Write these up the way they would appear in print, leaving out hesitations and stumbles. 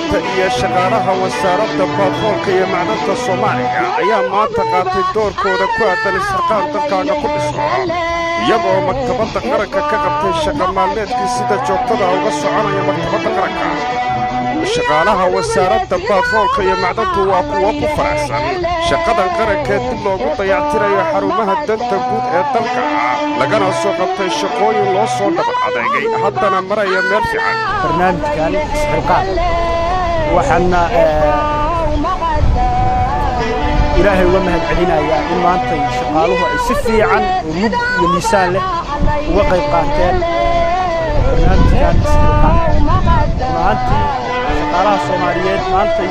Mas-uuliyiinta iyo shaqaalaha Wasaaradda Baatroolka iyo Macdanta Soomaaliya ayaa maanta qaatay doorkooda ku aadan isxilqaan dalkaaga ku dhiso, iyagoo Maktabadda Qaranka ka qabtay shaqa maalmeedkii sida joogtada uga soconaya Maktabadda Qaranka. Shaqaalaha Wasaaradda Baatroolka iyo Macdantu waa kuwo ku faraxsan shaqadan qarankee dib loogu dayactirayo xarumaha danta guud ee dalka, lagana soo qabtay shaqooyin loo soo dhabar adeegay, haddana maraya meel fiican. Barnaamijkan isxilqaan waxaana Ilaahay uga mahad celinayaa in maantay shaqaaluhu ay si fiican oo mug iyo miisaan leh uga qayb qaateen barnaamijkan isxilqaan. Run ahaantii, shaqaalaha Soomaaliyeed maantay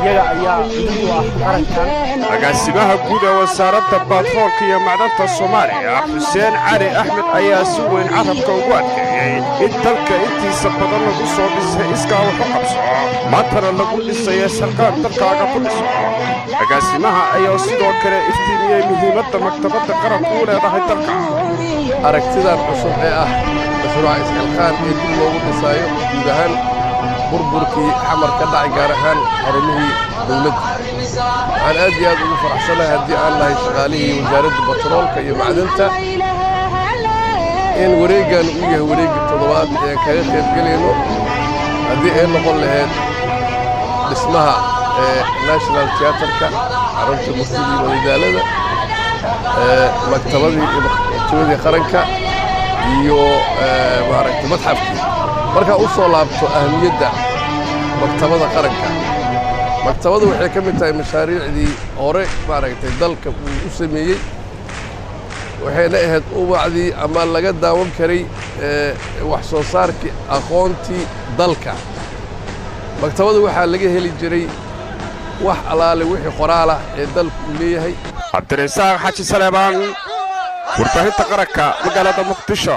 iyaga ayaa cudud u ah qarankan. Agaasimaha guud ee Wasaaradda Baatroolka iyo Macdanta Soomaaliya, Xuseen Cali Axmed, ayaa si weyn carrabka ugu adkeeyey in dalka intiisa badan lagu soo dhisay iskaa wax u qabso, maantana lagu dhisayo isxilqaan dalkaaga ku dhiso. Agaasimaha ayaa sidoo kale iftiimiyey muhiimadda Maktabadda Qaranku u leedahay dalka. Aragtidan cusub ee ah mashruuca isxilqaan ee dib loogu dhisaayo guud ahaan burburkii Xamar ka dhacay, gaar ahaan xarumihii dawladda, waxaan aad iyo aad ugu faraxsanahay, haddii aan nahay shaqaalihii Wasaaradda Batroolka iyo Macdanta, in wareeggan uu yahay wareeggii toddobaad ee aan kaga qayb gelayno, haddii ay noqon lahayd dhismaha ee National Theatre-ka, xarunta murtida iyo madadaalada, maktabadii iyo maktabadii qaranka iyo maaragtay madxafkii. Markaa u soo laabto ahamiyadda Maktabadda Qaranka, maktabaddu waxay ka mid tahay mashaariicdii hore maaragtay dalka uu u sameeyey, waxayna ahayd ubacdii ama laga daawan karay wax soo saarkii aqoontii dalka. Maktabadda waxaa laga heli jiray wax allaale wixii qoraalah ee dalku uu leeyahay. Cabdirasaaq Xaji Saleebaan, Warbaahinta Qaranka, magaalada Muqdisho.